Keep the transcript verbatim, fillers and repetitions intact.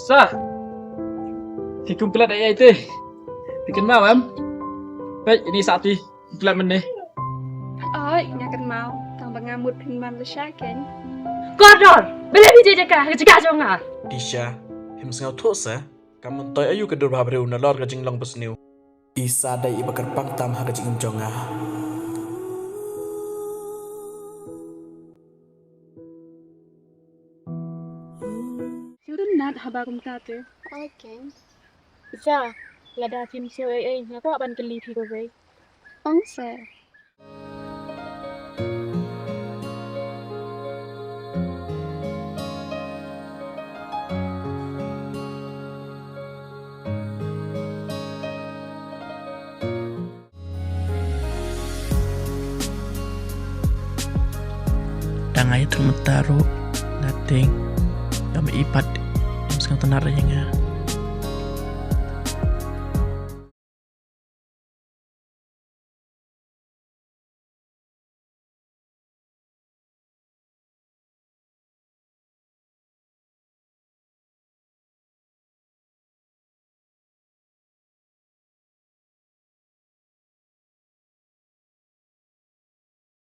Sa. Ki kum klet ai ai te. Ti kynmaw em. Peit ini sa ti. Klet mynne. Oi, nga kynmaw. Tang ba nga mut phin man lashai kein. Kordor, balei phi jied ïa ka ha ka jaka jong nga? Disha, phim sngewthuh sa. Kam myntoi aïu ka dur bhabriew nalor ka jinglong basniew. I Sa dei iba kyrpang tam ha ka jingim jong nga. Shu dang nat haba kumta te. Oi kein. Sa, lada phim sngewthuh ei ei, nga kwah ban kylli phi kawei. Ong seh. Tang ai tu mataru nating kam ipat. Em sngewtynnat ïa nga.